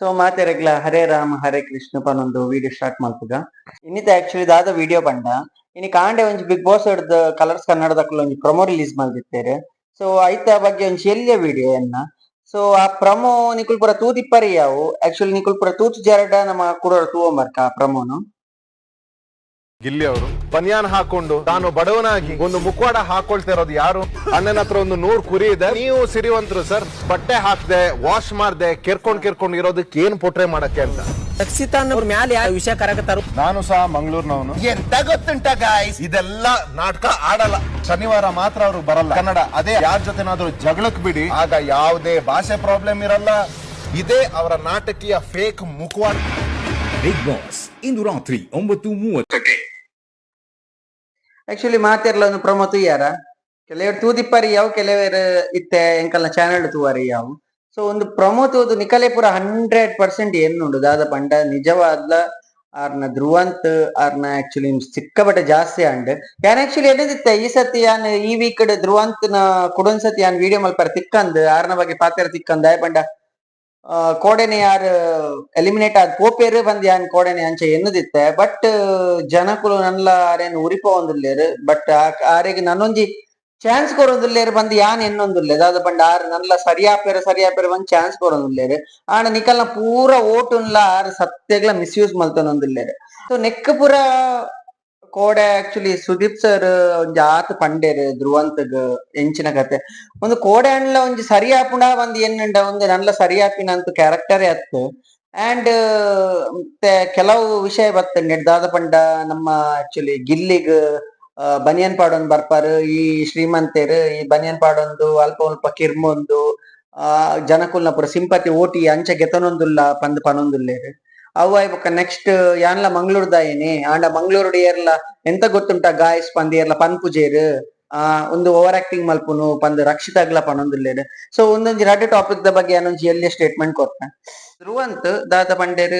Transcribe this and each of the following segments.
ಸೊ ಮಾತೆರೆಗ್ಲ ಹರೇ ರಾಮ ಹರೇ ಕೃಷ್ಣ ಪನೊಂದು ವಿಡಿಯೋ ಸ್ಟಾರ್ಟ್ ಮಲ್ಪುಗ. ಇನ್ನಿತ ಆಕ್ಚುಲಿ ದಾದ ವಿಡಿಯೋ ಪಂಡ ಇನಿ ಕಾಂಡೆ ಒಂಜಿ ಬಿಗ್ ಬಾಸ್ ಹಿಡ್ದು ಕಲರ್ಸ್ ಕನ್ನಡದಕುಲು ಒಂಜಿ ಪ್ರೊಮೋ ರಿಲೀಸ್ ಮಲ್ದಿತ್ತೇರು. ಸೊ ಐತ ಬಗ್ಗೆ ಒಂಜಿ ಎಲ್ಯ ವಿಡಿಯೋ ಎನ್ನ. ಸೊ ಆ ಪ್ರೊಮೋ ನಿಕುಲ್ ಪೂರ ತೂದಿಪ್ಪರಿ ಯಾವು. ಆಕ್ಚುಲಿ ನಿಕುಲ್ ಪೂರ ತೂತು ಜರಡ ನಮ್ಮ ಕುಡೋರ ತೂವೊಂಬರ್ಕ ಆ ಪ್ರೊಮೋನು. ಗಿಲ್ಲಿ ಅವರು ಬನಿಯಾನ್ ಹಾಕೊಂಡು ತಾನು ಬಡವನಾಗಿ ಒಂದು ಮುಖವಾಡ ಹಾಕೊಳ್ತಿರೋದು ಯಾರು? ಅಣ್ಣನ ಹತ್ರ ಒಂದು 100 ಕುರಿ ಇದೆ, ನೀವು ಸಿರಿವಂತರು ಸರ್, ಬಟ್ಟೆ ಹಾಕ್ದೆ ವಾಶ್ ಮಾಡ್ದೆ ಕೆರ್ಕೊಂಡ್ ಕೆರ್ಕೊಂಡ್ ಇರೋದಕ್ಕೆ ಏನ್ ಪೋಟ್ರೆ ಮಾಡಕ್ಕೆ ಅಂತ. ರಕ್ಷಿತಾನ್ ಅವ್ರ ಮ್ಯಾಲೆ ಯಾವ ವಿಷಯ ಕರಕತ್ತಾರು? ನಾನು ಸಹ ಮಂಗಳೂರಿನವನು, ಎಂತ ಗೊತ್ತುಂಟ ಗಾಯ್ಸ್, ಇದೆಲ್ಲ ನಾಟಕ ಆಡಲ್ಲ. ಶನಿವಾರ ಮಾತ್ರ ಅವರು ಬರಲ್ಲ ಕನ್ನಡ, ಅದೇ ಯಾರ ಜೊತೆನಾದ್ರೂ ಜಗಳಕ್ ಬಿಡಿ, ಆಗ ಯಾವುದೇ ಭಾಷೆ ಪ್ರಾಬ್ಲಮ್ ಇರಲ್ಲ. ಇದೇ ಅವರ ನಾಟಕೀಯ ಫೇಕ್ ಮುಖವಾಡ. ಬಿಗ್ ಬಾಸ್ ಇಂದು ರಾತ್ರಿ 9:30. ಆಕ್ಚುಲಿ ಮಾತೆರ್ಲ ಒಂದು ಪ್ರೊಮೋ ತೂಯಾರ ಕೆಲವರು ತೂದಿಪ್ಪರಿ ಯಾವು, ಕೆಲವರು ಇತ್ತೆ ಎಂಕಲ್ನ ಚಾನೆಲ್ ತೂವರಿ ಯಾವು. ಸೊ ಒಂದು ಪ್ರೊಮೋ ತೂದು ನಿಕಲೆ ಪೂರ 100% ಏನುಂಡು ದಾದ ಪಂಡ ನಿಜವಾದ್ಲ ಆರ್ನ ಧ್ರುವಂತ್ ಆರ್ನ ಆಕ್ಚುಲಿ ಸಿಕ್ಕಬಟ್ಟೆ ಜಾಸ್ತಿ ಅಂಡ್ ಯಾನ್ ಆಕ್ಚುಲಿ ಎನ್ನದಿತ್ತೆ ಈ ಸತಿ ಯಾನ್ ಈ ವೀಕ್ ಧ್ರುವಂತ್ನ ಕುಡೊಂದ್ ಸತಿ ಯಾನ್ ವಿಡಿಯೋ ಮಲ್ಪರ ತಿಕ್ಕಂದ್ ಆರ್ನ ಬಗ್ಗೆ ಪಾತೆರ ತಿಕ್ಕಂದ್ ಆಯ್ ಪಂಡ ಕೋಡೆನೆ ಯಾರ್ ಎಲಿಮಿನೇಟ್ ಆದ್ ಪೋಪೇರು ಬಂದ್ ಯಾನ್ ಕೋಡೆನೆ ಅಂಚೆ ಎನ್ನುದಿತ್ತೆ. ಬಟ್ ಜನಕುಲು ನನ್ಲ ಆರೇನ್ ಉರಿಪವೊಂದುಲ್ಲೆರ್, ಬಟ್ ಆರೆಗ್ ನನೊಂಜಿ ಚಾನ್ಸ್ ಕೊರೊಂದುಲ್ಲೆರ್ ಬಂದ್ ಯಾನ್ ಎನ್ನೊಂದುಲ್ಲೆ. ದಾದ ಪಂಡ ಆರ್ ನನ್ಲ ಸರಿಯಾಪೆರ ಸರಿಯಾಪೆರ ಬಂದ್ ಚಾನ್ಸ್ ಕೊರೊಂದುಲ್ಲೆರ್. ಆಂಡ ನಿಕಲ್ನ ಪೂರ ಓಟುನ್ಲ ಆರ್ ಸತ್ಯಗ್ಲ ಮಿಸ್ಯೂಸ್ ಮಲ್ತೊನೊಂದುಲ್ಲೆರ್. ಸೊ ನೆಕ್ ಪೂರ ಕೋಡೆ ಆಕ್ಚುಲಿ ಸುದೀಪ್ ಸರ್ ಒಂಜಿ ಆತ್ ಪಂಡೇರ್ ಧ್ರುವಂತಗ್ ಎಂಚಿನ ಕತೆ ಒಂದು ಕೋಡೆ ಅಂಡ್ಲ ಒಂಜಿ ಸರಿಯಾಪುಂಡ ಒಂದ್ ಎನ್ನುಂಡ ಒಂದು ನನ್ಲ ಸರಿಯಾಪಿನ ಅಂತ ಕ್ಯಾರೆಕ್ಟರೇ ಅತ್ತು. ಅಂಡ್ ಮತ್ತೆ ಕೆಲವು ವಿಷಯ ಬತ್ತಂಡೆ ದಾದ ಪಂಡ ನಮ್ಮ ಆಕ್ಚುಲಿ ಗಿಲ್ಲಿಗ್ ಬನಿಯನ್ ಪಾಡೊಂದು ಬರ್ಪಾರು ಈ ಶ್ರೀಮಂತೆರ್, ಈ ಬನಿಯನ್ ಪಾಡೊಂದು ಅಲ್ಪ ಅಲ್ಪ ಕಿರ್ಮೊಂದು ಜನಕುಲ್ನ ಪೂರ ಸಿಂಪತಿ ಓಟಿ ಅಂಚ ಗೆತನೊಂದುಲ್ಲ ಪಂದ್ ಪನೊಂದುಲ್ಲೆರ್. ಅವು ಆಯ್ ಬೊಕ್ಕ ನೆಕ್ಸ್ಟ್ ಯಾನ್ಲ ಮಂಗಳೂರುದಾಯೆನೆ ಆಂಡ ಮಂಗಳೂರುಡು ಏರ್ಲ ಎಂತ ಗೊತ್ತುಂಟ ಗಾಯ್ಸ್ ಪಂದ್ ಏರ್ಲ ಪನ್ಪುಜೇರ್, ಒಂದು ಓವರ್ ಆಕ್ಟಿಂಗ್ ಮಲ್ಪುನು ಪಂದ್ ರಕ್ಷಿತಾಗ್ಲ ಪನೊಂದುಲ್ಲೆರ್. ಸೊ ಒಂದೊಂಜಿ ರಡ್ಡ್ ಟಾಪಿಕ್ ದ ಬಗ್ಗೆ ಯಾನೊಂಜಿ ಎಲ್ಯ ಸ್ಟೇಟ್ಮೆಂಟ್ ಕೊರ್ಪೆ. ಧ್ರುವಂತ್ ದಾದ ಪಂಡೆರ್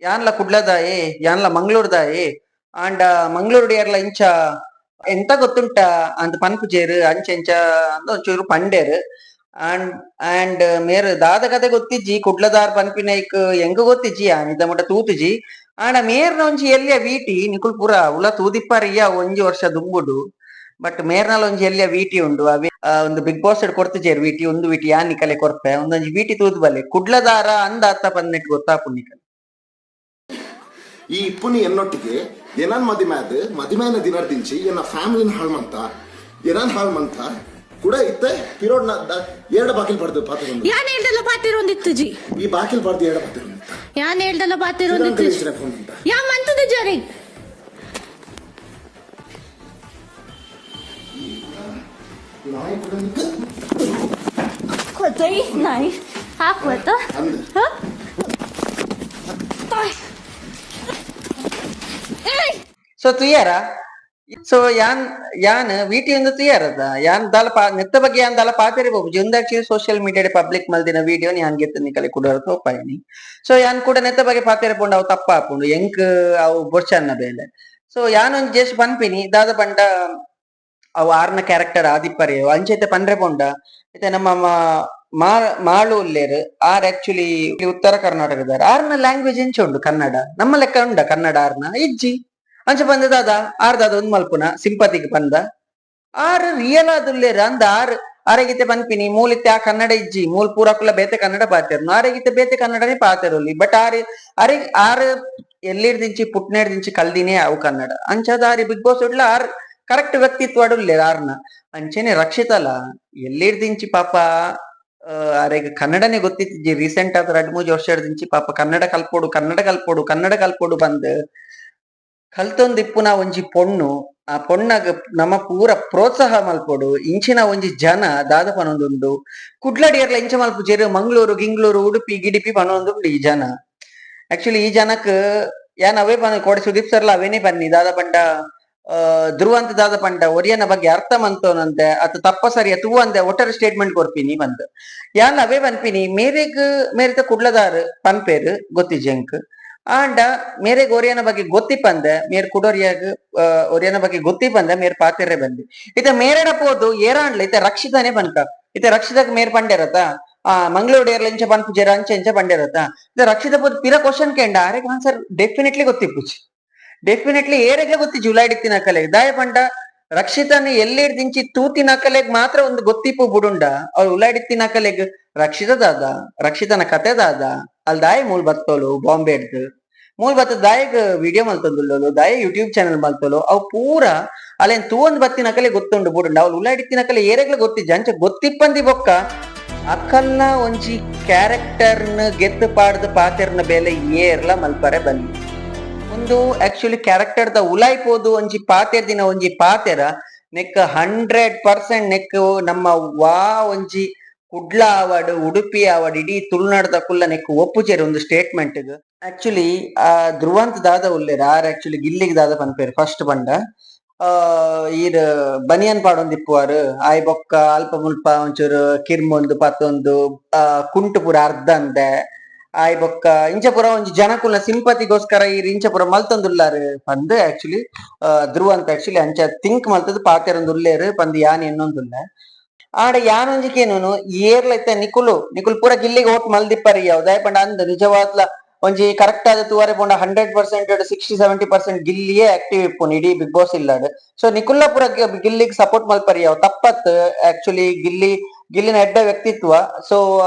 ಯಾನ್ಲ ಕುಡ್ಲದಾಯೆ ಯಾನ್ಲ ಮಂಗಳೂರುದಾಯೆ ಆಂಡ ಮಂಗಳೂರುಡು ಏರ್ಲ ಇಂಚ ಎಂತ ಗೊತ್ತುಂಟ ಅಂದ್ ಪನ್ಪುಜೇರ್ ಅಂಚ ಇಂಚ ಅಂದ್ ಒಂಚೂರು ಪಂಡೆರ್. ಅಂಡ್ ಅಂಡ್ ಮೇರ್ ದಾದ ಕತೆ ಗೊತ್ತಿಜ್ಜಿ ಕುಡ್ಲದಾರ್ ಪನ್ಪಿನೈಕ್ ಎಂಕ್ ಗೊತ್ತಿಜ್ಜಿ ಯಾನ್ ಇದ ಮುಟ ತೂತುಜಿ. ಆಂಡ ಮೇರ್ನ ಒಂಜಿ ಎಲ್ಯ ವೀಟಿ ನಿಕುಲ್ ಪೂರ ಉಲ ತೂದಿಪ್ಪರಿಯ ಒಂಜಿ ವರ್ಷ ದುಂಬುಡು, ಬಟ್ ಮೇರ್ನಲ ಒಂಜಿ ಎಲ್ಯ ವೀಟಿ ಉಂಡು. ಅವೇ ಒಂದು ಬಿಗ್ ಬಾಸ್ ಕೊರ್ತುಜೇರ್ ವೀಟಿ, ಒಂದು ವೀಟಿ ಯಾನ್ ನಿಕಲೆ ಕೊರ್ಪೆ, ಒಂದೊಂಜಿ ವೀಟಿ ತೂದು ಬಲೆ ಕುಡ್ಲದಾರ ಅಂದ ಅತ್ತ ಪಂದ್ ಗೊತ್ತಾಪುಂಡು ನಿಕಲೆ. ಈ ಇಪ್ಪುನಿ ಎನ್ನೊಟ್ಟಿಗೆ ಏನನ್ ಮದಿಮೆ ಆದ್ ಮದಿಮೆನ ದಿನರ್ದಿಂಚಿ ಎನ್ನ ಫ್ಯಾಮಿಲಿನ ಹಾಳು ಮಂತ ಏನನ್ ಹಾಳು ಮಂತ ಕೂಡ ಇತ್ತೆ ಪಿರೋಡ್ ಎರಡು ಬಾಕಿಲ್ ಪಡೆದು ಪಾತ್ರ. ಯಾನ್ ಹೇಳ್ದಲ್ಲ ಪಾತಿರೊಂದಿತ್ತು ಜಿ. ಈ ಬಾಕಿಲ್ ಪಡೆದು ಎರಡು ಪಾತ್ರ. ಯಾನ್ ಹೇಳ್ದಲ್ಲ ಪಾತಿರೊಂದಿತ್ತು ಜಿ. ಫೋನ್ ಅಂತ. ಯಾ ಮಂತದ ಜರಿ. ನಾಯಿ ಕೂಡ. ಕೊತೈ ನಾಯಿ ಹಾಕ್ವತ್ತ. ಅಂದ್. ಸೊ ತುಯ್ಯಾರ, ಸೊ ಯಾನ್ ಯಾನ್ ವೀಟಿ ಒಂದು ತುಯ್ಯಾರದ ಯಾನ್ ದಾಲ ಪಾ ನೆತ್ತ ಬಗ್ಗೆ ಯಾನ್ ದಾಲ ಪಾತೆರೆ ಬೋಬುಜಿ. ಒಂದು actually social media public ಮಲ್ದಿನ ವಿಡಿಯೋ ಯಾನ್ ಗೆತ್ತ ನಿಕಲೆ ಕುಡರ ತೋಪಾಯಿನಿ. ಸೊ ಯಾನ್ ಕೂಡ ನೆತ್ತ ಬಗ್ಗೆ ಪಾತೆರೆ ಪೋಂಡ ಅವು ತಪ್ಪ ಆಪುಂಡು, ಎಂಕ್ ಅವು ಬೊರ್ಚನ್ನ ಬೇಲೆ. ಸೊ ಯಾನ್ ಒಂಜಿ ಜಸ್ಟ್ ಪನ್ಪಿನಿ ದಾದ ಪಂಡ ಅವು ಆರ್ನ ಕ್ಯಾರೆಕ್ಟರ್ ಆದಿಪ್ಪರೆ ಅಂಚೈತೆ ಪಂಡ್ರೆ ಪೋಂಡ ಇತ್ತೆ ನಮ್ಮ ಮಾಳು ಉಲ್ಲೇರ್, ಆರ್ ಆಕ್ಚುಲಿ ಉತ್ತರ ಕರ್ನಾಟಕದಾರ್, ಆರ್ನ ಲ್ಯಾಂಗ್ವೇಜ್ ಎಂಚ ಉಂಡು ಕನ್ನಡ ನಮ್ಮ ಲೆಕ್ಕ ಉಂಡ ಕನ್ನಡ ಆರ್ನ ಇಜ್ಜಿ. ಅಂಚ ಬಂದ ದಾದ ಆರ್ ದಾದ ಒಂದ್ ಮಲ್ಪುನ ಸಿಂಪತಿಗೆ ಬಂದ ಆರ್ ರಿಯಲ್ ಆದುಲ್ಲೇರ್ ಅಂದ ಆರ್ ಆರೆಗಿತೆ ಪನ್ಪಿನಿ ಮೂಲಿತ್ತೆ ಆ ಕನ್ನಡ ಇಜ್ಜಿ, ಮೂಲ್ ಪೂರಕುಲ ಬೇತೆ ಕನ್ನಡ ಪಾತೆರ್ನು, ಆರೆಗಿತೆ ಬೇತೆ ಕನ್ನಡನೇ ಪಾತೆರೊಲಿ. ಬಟ್ ಆರ್ ಅರೆ ಆರ್ ಎಲ್ಲಿರ್ದಿಂಚಿ ಪುಟ್ನೇರ್ದಿಂಚಿ ಕಲ್ದಿನೇ ಅವು ಕನ್ನಡ. ಅಂಚಾದ ಆರಿ ಬಿಗ್ ಬಾಸ್ ಉಡ್ಲ ಆರ್ ಕರೆಕ್ಟ್ ವ್ಯಕ್ತಿತ್ವ ಉಲ್ಲೇರ್ ಆರ್ನ. ಅಂಚೆನೆ ರಕ್ಷಿತಲ ಎಲ್ಲಿರ್ದಿಂಚಿ ಪಾಪ ಆರೆಗ್ ಕನ್ನಡನೇ ಗೊತ್ತಿತ್ತಿಜ್ಜಿ, ರೀಸೆಂಟ್ ಆದ ರಡ್ಡ್ ಮೂಜಿ ವರ್ಷದಿಂಚಿ ಪಾಪ ಕನ್ನಡ ಕಲ್ಪೊಡು ಕನ್ನಡ ಕಲ್ಪೊಡು ಕನ್ನಡ ಕಲ್ಪೊಡು ಬಂದ್ ಕಲ್ತೊಂದಿಪ್ಪುನ ಒಂಜಿ ಪೊಣ್ಣು. ಆ ಪೊಣ್ಣಗ್ ನಮ ಪೂರ ಪ್ರೋತ್ಸಾಹ ಮಲ್ಪೊಡು. ಇಂಚಿನ ಒಂಜಿ ಜನ ದಾದ ಪನೊಂದುಂಡು ಕುಡ್ಲಡಿಯರ್ಲ ಇಂಚ ಮಲ್ಪುಜೆರ್, ಮಂಗಳೂರು ಗಿಂಗ್ಳೂರು ಉಡುಪಿ ಗಿಡಿಪಿ ಪನೊಂದುಂಡು ಈ ಜನ. ಆಕ್ಚುಲಿ ಈ ಜನಕ್ ಯಾನ್ ಅವೇ ಪನ ಕೋಡೆ ಸುದೀಪ್ ಸರ್ಲ ಅವೇನೇ ಪನ್ನಿ ದಾದ ಪಂಡ ಧ್ರುವಂತ ದಾದ ಪಂಡ ಒರಿಯನ ಬಗ್ಗೆ ಅರ್ಥ ಮಂತೋನಂತೆ ಅತ್ ತಪ್ಪ ಸರಿಯ ತೂ ಅಂದೆ ಒಟ್ಟರೆ ಸ್ಟೇಟ್ಮೆಂಟ್ ಕೊರ್ಪಿನಿ ಬಂದ್ ಯಾನ್ ಅವೇ ಪನ್ಪಿನಿ. ಮೇರೆಗ್ ಮೇರಿತ ಕುಡ್ಲದಾರ್ ಪನ್ಪೇರು ಗೊತ್ತಿಜ್ಜಿ ಎಂಕ್, ಆಂಡ ಮೇರೆಗ್ ಒರಿಯನ ಬಗ್ಗೆ ಗೊತ್ತಿಪ್ಪಂದೆ ಮೇರ್ ಕುಡೋರಿಯಾಗ ಒರಿಯನ ಬಗ್ಗೆ ಗೊತ್ತಿಪ್ಪಂದೆ ಮೇರ್ ಪಾತೆರೆ ಬಂದಿ ಇತ್ತೆ ಮೇರೆಡ ಪೋದು ಏರಾಂಡ್ಲ ಇತ್ತೆ ರಕ್ಷಿತಾನೆ ಪನ್ಕ ಇತ್ತೆ ರಕ್ಷಿತಾಗ್ ಮೇರ್ ಪಂಡೇರತ ಆ ಮಂಗಳೂರು ಏರ್ಲ ಇಂಚ ಪನ್ಪುಜೆರ್ ಅಂಚ ಇಂಚ ಪಂಡೆರತ್ತ. ರಕ್ಷಿತ ಪೋದು ಪಿರ ಕ್ವಶನ್ ಕೇಂಡ ಆರೆಗ್ ಆನ್ಸರ್ ಡೆಫಿನೆಟ್ಲಿ ಗೊತ್ತಿಪ್ಪುಜಿ. ಡೆಫಿನೆಟ್ಲಿ ಏರೆಗ್ಲ ಗೊತ್ತಿಜ್ಜಿ ಉಲಾಯಿಡಿತ್ತಿನ ಕಲೆಗ್. ದಾಯೆ ಪಂಡ ರಕ್ಷಿತನ್ ಎಲ್ಲಿಡ್ದಿಂಚಿ ತೂತಿನ ಕಲೆಗ್ ಮಾತ್ರ ಒಂದು ಗೊತ್ತಿಪ್ಪು ಬುಡುಂಡ ಅವ್ರು ಉಲಾಯಿಡಿತ್ತಿನ ಕಲೆಗ್ ರಕ್ಷಿತ ದಾದ, ರಕ್ಷಿತನ ಕತೆ ದಾದ, ಅಲ್ಲಿ ದಾಯ ಮೂಲ್ ಬತ್ತೋಲು ಬಾಂಬೆಡ್ದು ಮೂಲ್ ಬತ್ತ ದಾಯಗ್ ವಿಡಿಯೋ ಮಲ್ತೊಂದುಲ್ಲೋಲು, ದಾಯ ಯೂಟ್ಯೂಬ್ ಚಾನೆಲ್ ಮಲ್ತೋಲು, ಅವು ಪೂರ ಅಲ್ಲೇನ್ ತೂವೊಂದು ಬತ್ತಿನ ಕಲೆ ಗೊತ್ತುಂಡು ಬುಡುಂಡ. ಅವ್ಳು ಉಲಾಯಿಡಿತ್ತಿನ ಕಲೆ ಏರೆಗ್ಲ ಗೊತ್ತಿಜ್ಜಿ. ಅಂಚ ಗೊತ್ತಿಪ್ಪಂದಿ ಬೊಕ್ಕ ಅಕಲ್ನ ಒಂಜಿ ಕ್ಯಾರೆಕ್ಟರ್ನ ಗೆತ್ತು ಪಾಡ್ದು ಪಾತೆರ್ನ ಬೇಲೆ ಏರ್ಲ ಮಲ್ಪರೆ ಬನ್ನಿ. ಒಂದು ಆಕ್ಚುಲಿ ಕ್ಯಾರೆಕ್ಟರ್ ದ ಉಲಾಯ್ ಪೋದು ಒಂಜಿ ಪಾತೆರ್ ದಿನ ಒಂಜಿ ಪಾತೆರ ನೆಕ್ 100% ನೆಕ್ ನಮ್ಮ ವಾ ಒಂಜಿ ಕುಡ್ಲ ಆವಡ್ ಉಡುಪಿ ಆವಡ್ ಇಡೀ ತುಳುನಾಡ್ದ ಕುಲ್ಲ ನೆಕ್ ಒಪ್ಪುಜೆರ್ ಒಂದು ಸ್ಟೇಟ್ಮೆಂಟ್. ಆಕ್ಚುಲಿ ಆ ಧ್ರುವಂತ್ ದಾದ ಉಲ್ಲೆರ್ ಆರ್ ಆಕ್ಚುಲಿ ಗಿಲ್ಲಿಗ್ ದಾದ ಪನ್ಪೆರ್ ಫಸ್ಟ್ ಪಂಡ ಈರ್ ಬನಿಯನ್ ಪಾಡೊಂದಿಪ್ಪುವಾರ್ ಆಯ್ ಬೊಕ್ಕ ಅಲ್ಪ ಮುಲ್ಪ ಒಂಚೂರು ಕಿರ್ಮೊಂದು ಪತ್ತೊಂದು ಕುಂಟು ಪೂರ ಅರ್ಧಂದೆ ಆಯ್ ಬೊಕ್ಕ ಇಂಚ ಪೂರ ಒಂಜಿ ಜನಕುಲ್ನ ಸಿಂಪತಿಗೋಸ್ಕರ ಈರ್ ಇಂಚ ಪೂರ ಮಲ್ತೊಂದುಲ್ಲಾರ್ ಪಂದ್ ಆಕ್ಚುಲಿ ಧ್ರುವಂತ್ ಆಕ್ಚುಲಿ ಅಂಚ ಥಿಂಕ್ ಮಲ್ತದ್ ಪಾತೆರೊಂದುಲ್ಲೆರ್ ಪಂದ್ ಯಾನ್ ಎನ್ನೊಂದುಲ್ಲೆ. ಆಂಡ ಯಾನೊಂಜಿ ಕೇನುನು ಏರ್ಲ ಇತ್ತೆ ನಿಕುಲು ನಿಕುಲು ಪೂರ ಗಿಲ್ಲಿಗ್ ಓಟ್ ಮಲ್ದಿಪ್ಪರಿ ಯಾವ್ ದಾಯೆ ಪಂಡ ಅಂದ್ ನಿಜವಾದ್ಲ ಒಂಜಿ ಕರೆಕ್ಟ್ ಆದ್ ತೂವರೆ ಪೋಂಡ 100% 60-70% ಗಿಲ್ಲಿಯೇ ಆಕ್ಟಿವ್ ಇಪ್ಪುನು ಇಡೀ ಬಿಗ್ ಬಾಸ್ ಇಲ್ಲಡ್. ಸೊ ನಿಕುಲ್ಲ ಪೂರ ಗಿಲ್ಲಿಗ್ ಸಪೋರ್ಟ್ ಮಲ್ಪರಿ ಯಾವ್ ತಪ್ಪತ್. ಆಕ್ಚುಲಿ ಗಿಲ್ಲಿ ಗಿಲ್ಲಿನ ಎಡ್ಡ ವ್ಯಕ್ತಿತ್ವ. ಸೊ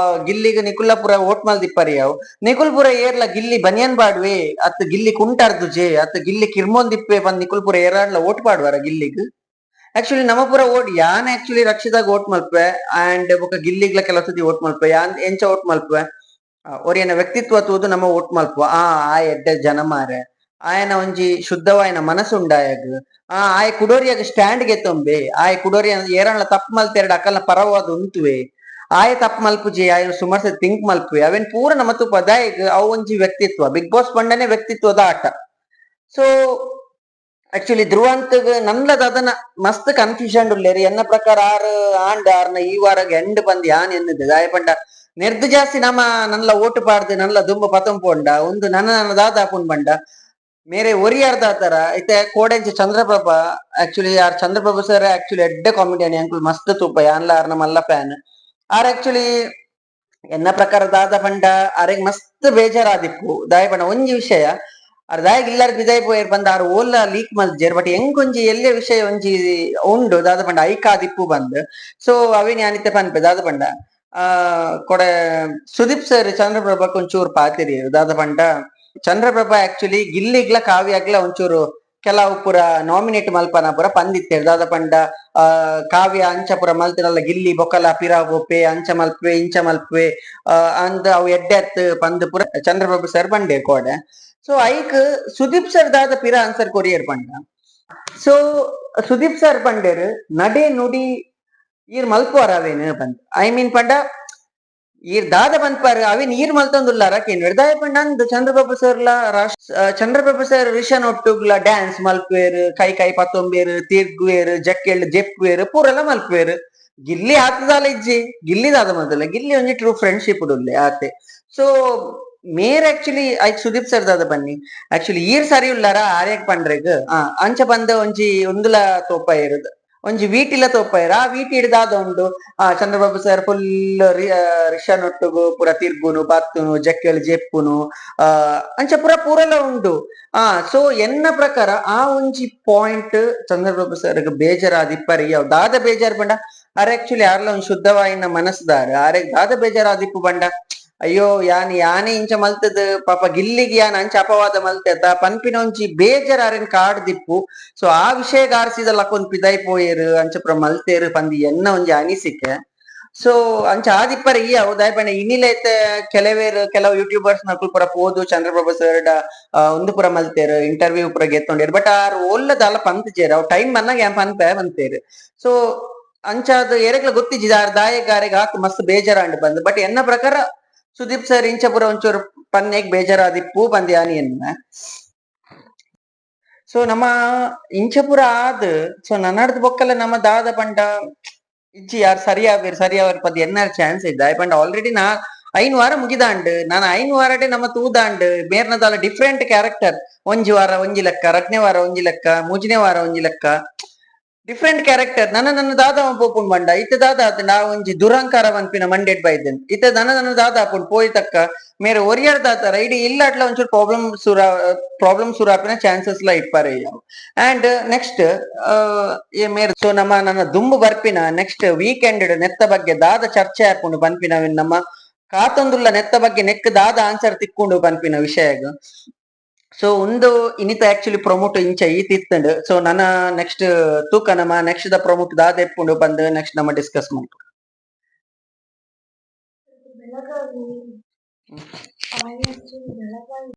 ಗಿಲ್ಲಿಗ್ ನಿಕುಲ್ಲ ಪೂರ ಓಟ್ ಮಲ್ದಿಪ್ಪರಿ ಯಾವ್. ನಿಕುಲ್ ಪೂರ ಏರ್ಲ ಗಿಲ್ಲಿ ಬನಿಯನ್ ಬಾಡ್ವೆ ಅತ್ ಗಿಲ್ಲಿ ಕುಂಟಾರ್ದುಜೆ ಅತ್ ಗಿಲ್ಲಿ ಕಿರ್ಮೊಂದಿಪ್ಪೆ ಪಂದ್ ನಿಕುಲ್ ಪೂರ ಏರಾಂಡ್ಲ ಓಟ್ ಪಾಡ್ವಾರ ಗಿಲ್ಲಿಗ್? ಆಕ್ಚುಲಿ ನಮ್ಮ ಪೂರ ಓಟ್ ಯಾನ್ ಆಕ್ಚುಲಿ ರಕ್ಷಿತಾಗ್ ಓಟ್ ಮಲ್ಪೆ ಅಂಡ್ ಬೊಕ ಗಿಲ್ಲಿಗ್ಲ ಕೆಲವು ಸತಿ ಓಟ್ ಮಲ್ಪೆ. ಯಾನ್ ಎಂಚ ಓಟ್ ಮಲ್ಪೆ ಒರಿಯನ ವ್ಯಕ್ತಿತ್ವ ತೂದು ನಮ್ಮ ಓಟ್ ಮಲ್ಪುವ. ಆ ಆ ಎಡ್ಡೆ ಜನ ಮಾರೆ, ಆಯನ ಒಂಜಿ ಶುದ್ಧವಾಯಿನ ಮನಸ್ಸುಂಡಾಯಗ್, ಆ ಆಯ್ ಕುಡೋರಿಯಾಗ ಸ್ಟ್ಯಾಂಡ್ ಗೆತ್ತೊಂಬೆ, ಆಯ್ ಕುಡೋರಿಯ ಏರಣ್ಣ ತಪ್ಪು ಮಲ್ತೆರಡು ಅಕಲ್ನ ಪರವಾದ ಉಂತುವೆ, ಆಯ ತಪ್ಪು ಮಲ್ಪುಜಿ ಆಯ್ ಸುಮಾರು ಥಿಂಕ್ ಮಲ್ಪುವೆ ಅವೇನ್ ಪೂರ ನಮ್ಮ ತೂಪ ದಾಯಗ್ ಅವು ಒಂಜಿ ವ್ಯಕ್ತಿತ್ವ. ಬಿಗ್ ಬಾಸ್ ಬಂಡನೆ ವ್ಯಕ್ತಿತ್ವದ ಆಟ. ಸೊ ಆಕ್ಚುಲಿ ಧ್ರುವಂತಗ್ ನನ್ಲದ ಅದನ್ನ ಮಸ್ತ್ ಕನ್ಫ್ಯೂಷನ್ ಉಲ್ಲೇರಿ. ಎನ್ನ ಪ್ರಕಾರ ಆರು ಆಂಡ್ ಆರ್ನ ಈ ವಾರಗ್ ಎಂಡ್ ಬಂದ್ ಯಾನ್ ಎನ್ನುದೆ ದಾಯ ಪಂಡ ನೆರ್ದು ಜಾಸ್ತಿ ನಮ್ಮ ನನ್ಲ ಓಟು ಪಾಡ್ದು ನನ್ಲ ದುಂಬ ಪತಂಪೊಂಡ ಒಂದು ನನ್ನ ನನ್ನ ದಾದ ಬಂಡ ಮೇರೆ ಒರಿಯಾರ್ ದಾತರ ಇತ್ತೆ ಕೋಡೆಂಚ ಚಂದ್ರಪ್ರಭಾ ಆಕ್ಚುಲಿ ಆರ್ ಚಂದ್ರಪ್ರಭಾ ಸರ್ ಆಕ್ಚುಲಿ ಎಡ್ಡೆ ಕಾಮಿಡಿಯನ್ ಅಂಕುಲ್ ಮಸ್ತ್ ತೂಪ ಯಾನ್ಲ ಆರ್ನ ಮಲ್ಲ fan. R actually ಎನ್ನ ಪ್ರಕಾರ ದಾದ ಪಂಡ ಆರೆಗ್ ಮಸ್ತ್ ಬೇಜಾರಾದಿಪ್ಪು. ದಾಯ ಪಂಡ ಒಂಜಿ ವಿಷಯ ಆರ್ ದಾಯಗ್ ಇಲ್ಲಾರ್ ಬಿದಾಯ್ ಪೋಯೆರ್ ಬಂದ ಆರ್ ಓಲ್ಲ ಲೀಕ್ ಮಲ್ಜೆರ್. ಬಟ್ ಎಂಕೊಂಜಿ ಎಲ್ಲೆ ವಿಷಯ ಒಂಜಿ ಉಂಡು ದಾದ ಪಂಡ ಐಕಾದಿಪ್ಪು ಬಂದ್. ಸೊ ಅವೇನ್ ಯಾನಿತ್ತೆ ಪನ್ಪೆ ದಾದ ಪಂಡ ಕೊಡೆ ಸುದೀಪ್ ಸರ್ ಚಂದ್ರಪ್ರಭಾಕ್ ಒಂಚೂರು ಪಾತೆರಿಯೆರ್ ದಾದ ಪಂಡ ಚಂದ್ರಪ್ರಭಾ ಆಕ್ಚುಲಿ ಗಿಲ್ಲಿಗ್ಲ ಕಾವ್ಯಾಗ್ಲ ಒಂಚೂರು ಕೆಲವು ಪೂರ ನಾಮಿನೇಟ್ ಮಲ್ಪನ ಪೂರ ಪಂದಿತ್ತೇರ್ ದಾದ ಪಂಡ ಕಾವ್ಯ ಅಂಚ ಪೂರ ಮಲ್ತಿನಲ್ಲ ಗಿಲ್ಲಿ ಬೊಕಲ ಪಿರ ಪೋಪೆ ಅಂಚ ಮಲ್ಪುವೆ ಇಂಚ ಮಲ್ಪುವೆ ಅಂದ್ ಅವು ಎಡ್ಡೆ ಪಂದ್ ಪೂರ ಚಂದ್ರಪ್ರಭು ಸರ್ ಪಂಡೇರ್ ಕೋಡೆ. ಸೊ ಐಕ್ ಸುದೀಪ್ ಸರ್ ದಾದ ಪಿರ ಆನ್ಸರ್ ಕೊರಿಯರ್ ಪಂಡ. ಸೊ ಸುದೀಪ್ ಸರ್ ಪಂಡೇರ್ ನಡೆ ನುಡಿ ಈರ್ ಮಲ್ಪುವಾರ ಅವೇನು ಪಂದ್ I mean ಪಂಡ ಈರ್ ದಾದ ಪನ್ಪಾರ್ ಅವೇನ್ ಈರ್ ಮಲ್ತೊಂದುಲ್ಲಾರ ಕೇನ್ವೆರ್ ದಾಯ ಪಂಡ ಅಂದ್ ಚಂದ್ರಬಾಬು ಸರ್ ಲ ಚಂದ್ರಬಾಬು ಸರ್ ರಿಷನ್ ಒಟ್ಟುಗ್ಲ ಡ್ಯಾನ್ಸ್ ಮಲ್ಪುವೆರ್, ಕೈ ಕೈ ಪತ್ತೊಂಬೇರ್, ತಿರ್ಗುವೆರ್, ಜಕ್ಕೆಳ್ ಜೆಪ್ಪುವೆರ್, ಪೂರೆಲ್ಲ ಮಲ್ಪುವೆರ್. ಗಿಲ್ಲಿ ಆತದಾಲ ಇಜ್ಜಿ ಗಿಲ್ಲಿ ದಾದ ಮಲ್ತಲ್ಲ ಗಿಲ್ಲಿ ಒಂಜಿ ಟ್ರೂ ಫ್ರೆಂಡ್ಶಿಪ್ ಉಲ್ಲೆ ಆತೆ. ಸೊ ಮೇರ್ ಆಕ್ಚುಲಿ ಐಕ್ ಸುದೀಪ್ ಸರ್ ದಾದ ಬನ್ನಿ ಆಕ್ಚುಲಿ ಈರ್ ಸರಿ ಉಲ್ಲಾರ ಆರ್ಯಗ್ ಪಂಡ್ರೆಗ್ ಅಂಚ ಬಂದ ಒಂಜಿ ಒಂದುಲ ತೋಪ ಇರುದು ಒಂಜಿ ವೀಟಿಲ ತೋಪಾಯೆರ್. ಆ ವೀಟಿ ದಾದ ಉಂಡು ಆ ಚಂದ್ರಬಾಬು ಸರ್ ಫುಲ್ ರಿಷನ್ ಒಟ್ಟುಗು ಪೂರ ತಿರ್ಗುನು ಬತ್ತುನು ಜಕ್ಕೆಳ್ ಜೆಪ್ಪುನು ಅಂಚ ಪೂರ ಪೂರೆಲ ಉಂಡು. ಸೊ ಎನ್ನ ಪ್ರಕಾರ ಆ ಒಂಜಿ ಪಾಯಿಂಟ್ ಚಂದ್ರಬಾಬು ಸರ್ ಬೇಜಾರಾದಿಪ್ಪರಿ ಯಾವ್ ದಾದ ಬೇಜಾರ್ ಪಂಡ ಆರ್ ಆಕ್ಚುಲಿ ಆರ್ಲ ಒಂಜಿ ಶುದ್ಧವಾಯಿನ ಮನಸ್ಸುದಾರ್ ಆರೆಗ್ ದಾದ ಬೇಜಾರಾದಿಪ್ಪು ಪಂಡ ಅಯ್ಯೋ ಯಾನ್ ಯಾನೇ ಇಂಚ ಮಲ್ತದ್ ಪಾಪ ಗಿಲ್ಲಿಗ್ ಯಾನ್ ಅಂಚ ಅಪವಾದ ಮಲ್ತೆತ ಪನ್ಪಿನ ಒಂಜಿ ಬೇಜಾರ್ ಆರೆನ್ ಕಾಡ್ದಿಪ್ಪು. ಸೊ ಆ ವಿಷಯ ಆರ್ಸಿದ ಲಕ್ಕೊಂದ್ ಪಿದಾಯ್ ಪೋಯೆರ್ ಅಂಚ ಪೂರ ಮಲ್ತೇರ್ ಪಂದ್ ಎನ್ನ ಒಂಜಿ ಅನಿಸಿಕೆ. ಸೊ ಅಂಚ ಆದಿಪ್ಪರೆ ಈ ದಾಯೆ ಪಂಡ ಇನಿಲೈತೆ ಕೆಲವೇರ್ ಕೆಲವು ಯೂಟ್ಯೂಬರ್ಸ್ ನಕುಲ್ ಪೂರ ಪೋದು ಚಂದ್ರಪ್ರಭಾ ಸರ್ ಉಂದು ಪೂರ ಮಲ್ತೇರ್ ಇಂಟರ್ವ್ಯೂ ಪೂರ ಗೆತ್ತೊಂಡೇರ್. ಬಟ್ ಆರ್ ಓಲ್ಲದಾಲ ಪಂತುಜೆರ್ ಅವ್ ಟೈಮ್ ಬನ್ನಗ ಯಾನ್ ಪನ್ಪೆ ಪಂತೇರ್. ಸೊ ಅಂಚಾದ್ ಎರೆಗ್ಲ ಗೊತ್ತಿಜ್ಜಿ ಆರ್ ದಾಯೆಗ್ ಆರೆಗ್ ಆತ್ ಮಸ್ತ್ ಬೇಜಾರಾಂಡ್ ಬಂದ್. ಬಟ್ ಎನ್ನ ಪ್ರಕಾರ ಸುದೀಪ್ ಸರ್ ಇಂಚ ಪೂರ ಒಂಚೂರು ಪನ್ನೆಗ್ ಬೇಜಾರಾದಿಪ್ಪು ಪಂದ್ ಯಾನ್ ಎನ್ನುವೆ. ಸೊ ನಮ್ಮ ಇಂಚಪುರ ಆದ್ ಸೊ ನನ್ನಡ್ದ್ ಬೊಕ್ಕಲ ನಮ್ಮ ದಾದ ಪಂಡ ಇಜ್ಜಿ ಯಾರ್ ಸರಿಯಾವೇರ್ ಸರಿಯಾವೇರ್ ಪದ್ ಎನ್ನಾರ್ ಚಾನ್ಸ್ ಇದ್ದ ಪಂಡ ಆಲ್ರೆಡಿ ನಾ 5 ವಾರ ಮುಗಿದಾಂಡ್ ನಾನು 5 ವಾರಡೆ ನಮ್ಮ ತೂದಾಂಡ್ ಮೇರ್ನದಾಲ ಡಿಫ್ರೆಂಟ್ ಕ್ಯಾರೆಕ್ಟರ್ ಒಂಜಿ ವಾರ ಒಂಜಿ ಲೆಕ್ಕ, ರಡ್ನೇ ವಾರ ಒಂಜಿ ಲೆಕ್ಕ, ಮೂಜನೇ ವಾರ ಒಂಜಿ ಲೆಕ್ಕ. Different character. ನನ ನನ್ನ ದಾದ ಪೋಪುಂಡು ಬಂಡ ಇತ್ತೆ ದಾದ ಆತಂಡ ಆ ಒಂಜಿ ದುರಂಕಾರ ಪನ್ಪಿನ ಮಂಡೆಡ್ ಬೈದನ್. ಇತ್ತೆ ನನ ನನ ದಾದ ಆಪುಂಡು ಪೋಯಿ ತಕ್ಕ ಮೇರೆ ಒರಿಯರ್ ದಾತರ ಇಡೀ ಇಲ್ಲಟ್ಲ ಒಂಚೂರು ಪ್ರಾಬ್ಲಮ್ ಸುರ ಆಪಿನ ಚಾನ್ಸಸ್ ಲ ಇಪ್ಪರೆ. ಅಂಡ್ ನೆಕ್ಸ್ಟ್ ಏ ಮೇರ್, ಸೊ ನಮ್ಮ ನನ್ನ ದುಂಬು ಬರ್ಪಿನ ನೆಕ್ಸ್ಟ್ ವೀಕೆಂಡ್ ನೆತ್ತ ಬಗ್ಗೆ ದಾದ ಚರ್ಚೆ ಆಪುಂಡು ಪನ್ಪಿನ ನಮ್ಮ ಕಾತೊಂದುಲ್ಲ. ನೆತ್ತ ಬಗ್ಗೆ ನೆಕ್ ದಾದ ಆನ್ಸರ್ ತಿಕ್ಕೊಂಡು ಪನ್ಪಿನ ವಿಷಯಗ್. ಸೊ ಒಂದು ಇನಿತ ಆಕ್ಚುಲಿ ಪ್ರಮೋಟ್ ಇಂಚ ಈತ್ ಇತ್ತಂಡ್. ಸೊ ನನ್ನ ನೆಕ್ಸ್ಟ್ ತೂಕ ನಮ್ಮ ನೆಕ್ಸ್ಟ್ ದ ಪ್ರಮೋಟ್ ದಾದ ಎಪ್ಪುಂಡು ಬಂದು ನೆಕ್ಸ್ಟ್ ನಮ್ಮ ಡಿಸ್ಕಸ್ ಮಾಡ್ಕೊ. ಬೆಳಗಾವಿ.